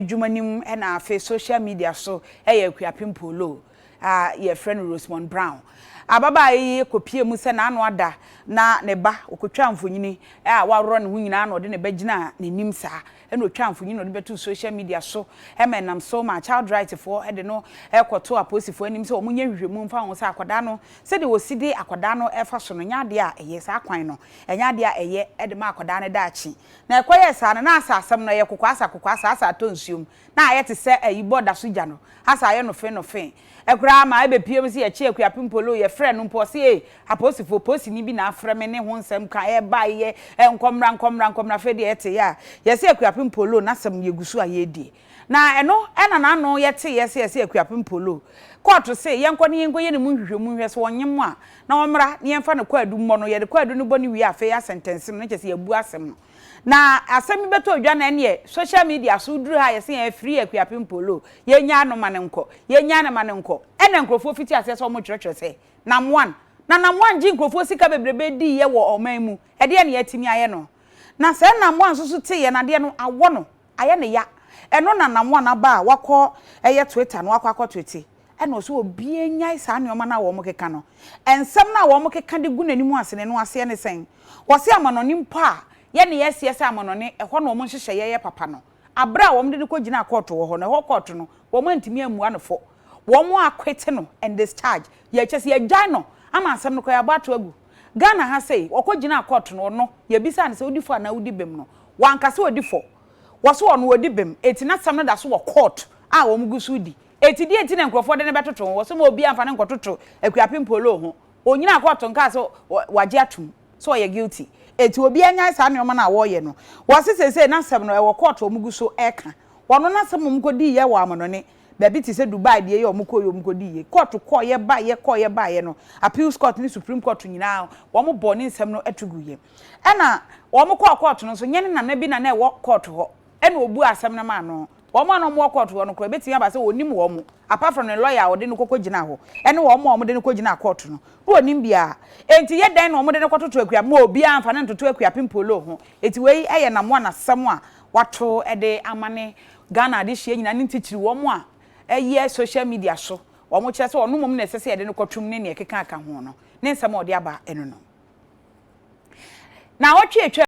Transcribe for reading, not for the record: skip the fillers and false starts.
Adwuma no mu na afei social media so yɛ Akuapem Polo a yɛfrɛ no Rosemond Brown. Ababaa yi kɔpie mu sɛ n'ano ada na ne ba ɔkɔtwaa mfonini a waworɔ ne ho nyinaa na ɔde ne ba gyinaa n'anim saa na ɔtwaa mfonini na ɔde bɛtoo social media so ma ɛnam so ma child right foɔ de no kɔtoo apolisifoɔ anim sɛ wɔnyɛ nhwehwɛmu mfa ho sɛ akwadaa no sɛdeɛ wɔsi de akwadaa no fa so no nyɛ adeɛ a ɛyɛ saa kwan no ɛnyɛ adeɛ a ɛyɛ de ma akwadaa no daakye. Na ɛkɔyɛɛ saa no, na asa asɛm no, ɛyɛ kokoasa kokoasa, asa atɔ nsuom, na ayɛ te sɛ ayi bɔ da so gya no, asa ayɛ nofee nofee. Ɛkoraa ma ɛbɛpue mu sɛ yɛkye Akuapem Polo, yɛfrɛɛ no mpo, ɔse ei, apolisifoɔ, polisini bi na afrɛ me ne ho nsɛm ka, ɛbaeɛ, nkɔmmra, nkɔmmra, nkɔmmra, afei deɛ yɛteeɛ a, yɛse Akuapem Polo n'asɛm no yɛgu so a yɛredie. Na ɛno na n'ano yɛteeɛ sɛ yɛse Akuapem Polo, kɔɔto se yɛnkɔ ne yɛnkɔyɛ ne mu nhwehwɛmu nhwɛ sɛ ɔnyem a, na ɔmmra na yɛmfa no kwaadu mmɔ no, yɛde kwaadu no bɔ no wie a, afei yɛasɛntɛnse no, na kyerɛ sɛ yɛabu asɛm no. Na asɛm bi bɛtɔ dwa na ɛneɛ social media so woduru ha a yɛse ɛɛ free Akuapem Polo, yɛnyaa no ma no nkɔ, yɛnyaa no ma no nkɔ. Ɛna nkurɔfoɔ fiti aseɛ sɛ wɔretwerɛtwerɛ sɛ Nam one. Na Nam one gye nkurɔfoɔ sika bebrebe diiɛ wɔ ɔman mu, ɛdeɛn na yɛatumi ayɛ no? Na saa Nam one nso so teeɛ no adeɛ no awɔ no, ayɛ no ya. Ɛno na Nam one aba a wakɔ ɛyɛ Twitter no wakɔ akɔ twete. Ɛna ɔsɛ obiara nnyae saa nneɛma no a wɔkeka no. Nsɛm no a wɔkeka de gu n'anim ase no, ɛno aseɛ ne sɛn? Wɔse amanɔne mpo a, yɛ ne yɛseɛ sɛ amanɔne, ɛhɔ na wɔn nhyehyɛeɛ yɛ papa no, aberɛ a wɔde no kɔgyinaa kɔɔto wɔ hɔ no, ɛhɔ kɔɔto no, wɔn antumi ammua no fɔ. Wɔn acquit no and discharge, yɛ, kyerɛ sɛ yɛagyae no ama asɛm no koraa yɛabɔ ato agu. Ghana ha sei, wɔkɔgyinaa kɔɔto no, ɔno, yɛbisaa no sɛ wodi fɔ anaa wodi bem no, wanka sɛ ɔdi fɔ. Wɔse ɔno ɔdi bem, enti n'asɛm no da so wɔ kɔɔto a wɔgu so redi. Enti deɛn nti na nkurɔfoɔ de no bɛtoto ho? Wɔse ma obiara mfa no nkɔtoto Akuapem Polo ho. Ɔnyinaa kɔɔto nkaa sɛ wagye atom sɛ ɔyɛ guilty. Enti obiara nnyae saa nneɛma no a wɔreyɛ no. Wɔse seesei n'asɛm no ɛwɔ kɔɔto a wɔgu so reka. Ɔno n'asɛm a wɔkɔdiiɛ wɔ amanɔne, baabi te sɛ Dubai deɛ yi a wɔkɔeɛ wɔkɔdiiɛ, kɔɔto kɔeɛ baeɛ kɔeɛ baeɛ no, Appeals Court ne Supreme Court nyinaa wɔbɔɔ ne nsɛm no to guiɛ. Ɛna wɔkɔɔ kɔɔto no nso, nyɛ ne nana bi na na ɛwɔ kɔɔto hɔ ɛna ɔbuaa asɛm no maa no. Wɔn a na wɔwɔ kɔɔto hɔ no koraa, ebetumi aba sɛ wɔnnim wɔn, apart from ne lɔya a ɔde no kɔkɔgyinaa hɔ ne wɔn a wɔde no kɔgyinaa kɔɔto no, na wɔnnim biara. Enti yɛ dɛn na wɔde no kɔtoto Akuapem? Ma obiara mfa no ntoto Akuapem Polo ho. Enti wei yɛ Namoa n'asɛm a wato de ama ne Ghana adehyeɛ nyinaa ne ntitiriw wɔn a ɛyɛ social media so, wɔkyerɛ sɛ ɔno mmom na ɛsɛ sɛ yɛde no kɔtom ne nea ɛkeka ka ho no, ne nsɛm a ɔde aba no no. Naawɔtwe a etwaam.